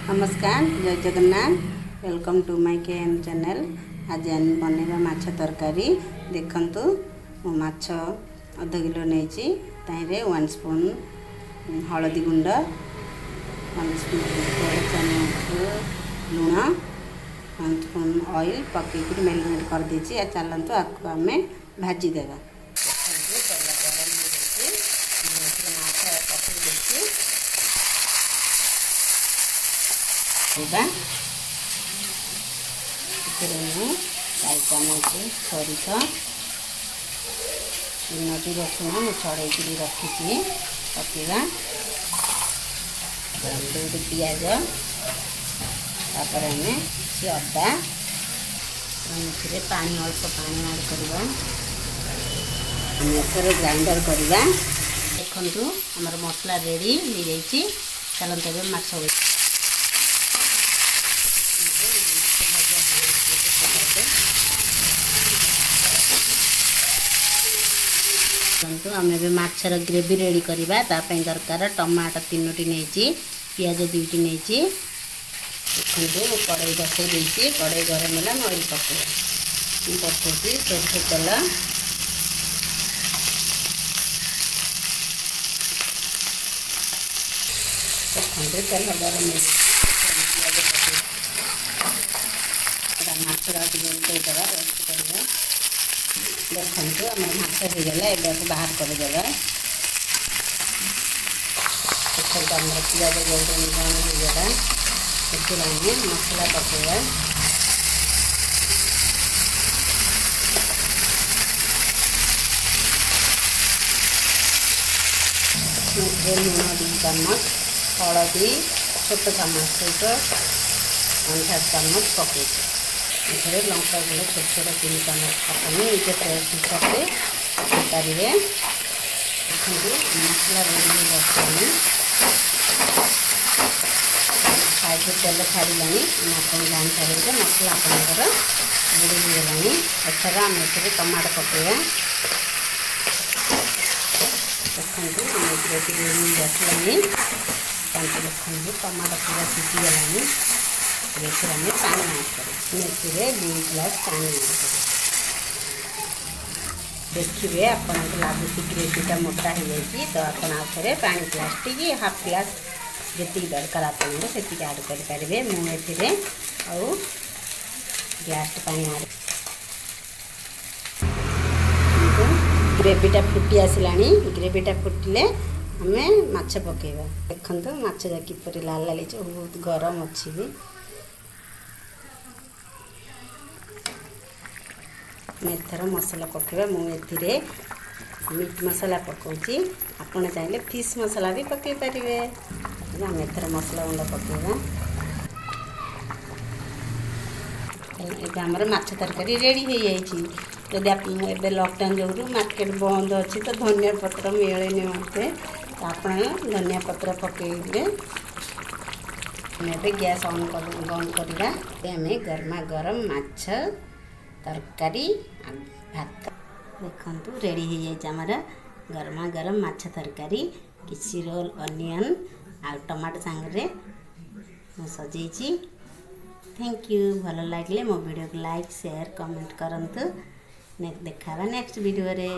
ନମସ୍କାର, ଜୟ Jagannath. Welcome to my KM channel. ଆଜି ଆମେ ବନେଇବା ମାଛ ତରକାରୀ। ଦେଖନ୍ତୁ, ମୁଁ ମାଛ ଅଧ କିଲୋ ନେଇଛି। ତାହିଁରେ 1 ସ୍ପୁନ୍ ହଳଦୀ ଗୁଣ୍ଡ, 1 ସ୍ପୁନ୍ ବଡ଼ ଚାମଚ ଲୁଣ, 1 ସ୍ପୁନ୍ ଅଏଲ୍ ପକାଇକିରି ମ୍ୟାରିନେଟ୍ କରିଦେଇଛି। ଆଉ ଚାଲନ୍ତୁ, ଆକୁ ଆମେ ଭାଜିଦେବା। ଦେଖନ୍ତୁ, ତେଲ ଗରମ ହେଇଯାଇଛି। ମୁଁ ଏଥିରେ ମାଛ ପକାଇ ଦେଇଛି। କରିବା। ଏଥିରେ ମୁଁ 4 ଚାମଚ ସୋରିଷ, 3ଟି ରସୁଣ ମୁଁ ଛଡ଼େଇକିରି ରଖିଛି, ପକାଇବା। 2ଟି ପିଆଜ, ତାପରେ ଆମେ କିଛି ଅଦା। ଏଥିରେ ପାଣି, ଅଳ୍ପ ପାଣି ଆଡ଼୍ କରିବା। ଆମେ ଏଥର ଗ୍ରାଇଣ୍ଡର କରିବା। ଦେଖନ୍ତୁ, ଆମର ମସଲା ରେଡ଼ି ହେଇଯାଇଛି। ଚାଲନ୍ତୁ, ଏବେ ମାଛ ମାଛ ଭଜା ହେଇଯାଇଛି। ଦେଖନ୍ତୁ, ଆମେ ଏବେ ମାଛର ଗ୍ରେଭି ରେଡ଼ି କରିବା। ତା ପାଇଁ ଦରକାର ଟମାଟୋ ତିନୋଟି ନେଇଛି, ପିଆଜ ଦୁଇଟି ନେଇଛି। ଦେଖନ୍ତୁ, ମୁଁ କଡ଼େଇ ବସେଇ ଦେଇଛି। କଡ଼େଇ ଗରମ ହେଲା, ମୁଁ ଅଏଲ୍ ପକାଇବା। ମୁଁ ପକାଉଛି ସୋରିଷ ତେଲ। ଦେଖନ୍ତୁ, ତେଲ ଗରମ ହେଇଯାଇଛି। ପିଆଜ ପକାଇ ମାଛର ଟିକେ ଦେଇଦେବା, ରୋଷ୍ଟ କରିବା। ଦେଖନ୍ତୁ, ଆମର ମାଛ ହେଇଗଲା। ଏବେ ଆକୁ ବାହାର କରିଦେବା। ଦେଖନ୍ତୁ, ଆମର ପିଆଜ ଗୋଲ୍ଡେନ୍ ବ୍ରାଉନ୍ ହେଇଗଲା। ଏଥିରେ ଆମେ ମସଲା ପକାଇବା। ଏଥିରେ ଲୁଣ 2 ଚାମଚ, ହଳଦୀ ଛୋଟ ଚାମଚ ସହିତ 1/3 ଚାମଚ ପକାଇଛି। ଏଥିରେ ଲଙ୍କା ଗୁଣ୍ଡ ଛୋଟ ଛୋଟ 3 ଚାମଚ ପକାଇନି। ନିଜ ଟେଷ୍ଟ ହିସାବରେ ପକାଇ ପାରିବେ। ଦେଖନ୍ତୁ, ମସଲା ରେଡ଼ି ହେଇ ଆସିଲାଣି। ସାଇଡ଼ରେ ତେଲ ଛାଡ଼ିଲାଣି। ଆପଣ ଜାଣିପାରିବେ ଯେ ମସଲା ଆପଣଙ୍କର ରେଡ଼ି ହେଇଗଲାଣି। ଏଥର ଆମେ ଏଥିରେ ଟମାଟୋ ପକାଇବା। ଦେଖନ୍ତୁ, ଆମ ଗ୍ରେଭି ରେଡ଼ି ହେଇ ଆସିଲାଣି। ତାଙ୍କୁ ଦେଖନ୍ତୁ, ଟମାଟୋ ପୁରା ସିଝିଗଲାଣି। ଏଥିରେ ଆମେ ପାଣି ଆଡ଼୍ କରିବା। ଏଥିରେ 2 ଗ୍ଲାସ୍ ପାଣି ଆଡ଼୍ କରିବା। ଦେଖିବେ, ଆପଣଙ୍କୁ ଲାଗୁଛି ଗ୍ରେଭିଟା ମୋଟା ହେଇଯାଇଛି, ତ ଆପଣ ଆଉ ଥରେ ପାଣି ଗ୍ଲାସ୍ ଟିକେ, ହାଫ୍ ଗ୍ଲାସ୍, ଯେତିକି ଦରକାର ଆପଣଙ୍କୁ ସେତିକି ଆଡ଼୍ କରିପାରିବେ। ମୁଁ ଏଥିରେ ଆଉ ଗ୍ଲାସ୍ ପାଣି ଆଡ଼୍। ଗ୍ରେଭିଟା ଫୁଟି ଆସିଲାଣି। ଗ୍ରେଭିଟା ଫୁଟିଲେ ଆମେ ମାଛ ପକାଇବା। ଦେଖନ୍ତୁ, ମାଛ କିପରି ଲାଲ ଲାଲ ହେଇଛି। ବହୁତ ଗରମ ଅଛି ବି। ଏଥର ମସଲା ପକାଇବା। ମୁଁ ଏଥିରେ ମିଟ୍ ମସଲା ପକାଉଛି। ଆପଣ ଚାହିଁଲେ ଫିସ୍ ମସଲା ବି ପକାଇ ପାରିବେ। ଆମେ ଏଥର ମସଲା ଗୁଣ୍ଡ ପକାଇବା। ଏବେ ଆମର ମାଛ ତରକାରୀ ରେଡ଼ି ହେଇଯାଇଛି। ଯଦି ଆପଣ, ଏବେ ଲକଡାଉନ୍ ଯୋଗୁଁ ମାର୍କେଟ ବନ୍ଦ ଅଛି, ତ ଧନିଆ ପତ୍ର ମିଳେନି ମୋତେ, ତ ଆପଣ ଧନିଆ ପତ୍ର ପକାଇବେ। ଆମେ ଏବେ ଗ୍ୟାସ୍ ଅନ୍ ବନ୍ଦ କରିବା। ଆମେ ଗରମା ଗରମ ମାଛ ତରକାରୀ, ଭାତ। ଦେଖନ୍ତୁ, ରେଡ଼ି ହେଇଯାଇଛି ଆମର ଗରମା ଗରମ ମାଛ ତରକାରୀ। କିଛି ରୋଲ୍ ଅନିଅନ୍ ଆଉ ଟମାଟୋ ସାଙ୍ଗରେ ମୁଁ ସଜେଇଛି। Thank you. ଭଲ ଲାଗିଲେ ମୋ ଭିଡ଼ିଓକୁ ଲାଇକ୍, ସେୟାର, କମେଣ୍ଟ କରନ୍ତୁ। ଦେଖା ହେବା ନେକ୍ସଟ ଭିଡ଼ିଓରେ।